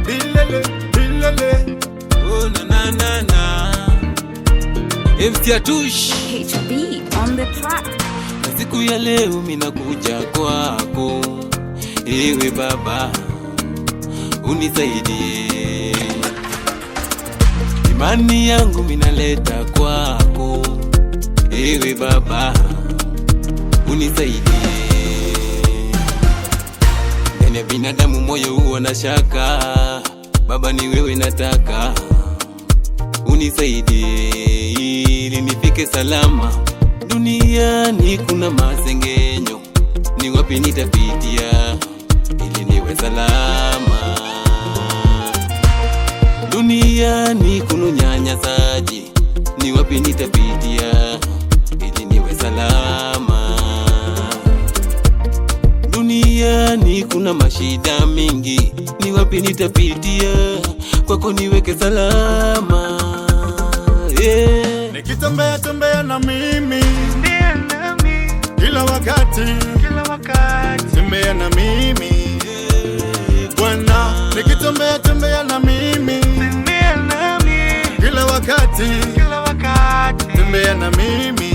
Bilele, bilele. Oh, na na na na. MC Atush. HB on the track. Na siku ya leo minakuja kwako, ewe Baba, unisaidie. Imani yangu minaleta kwako, ewe Baba, unisaidie. Ndani ya binadamu moyo huwa na shaka, Baba ni wewe nataka unisaidie ili nifike salama. Duniani kuna masengenyo, ni wapi nitapitia ili niwe salama? Duniani kuna unyanyasaji, ni wapi nitapitia ili niwe salama? Duniani kuna mashida mingi, ni wapi nitapitia kwako niweke salama, yeah. Nikitembea tembea na mimi kila wakati, tembea na mimi Bwana, nikitembea tembea na mimi kila wakati, tembea na mimi.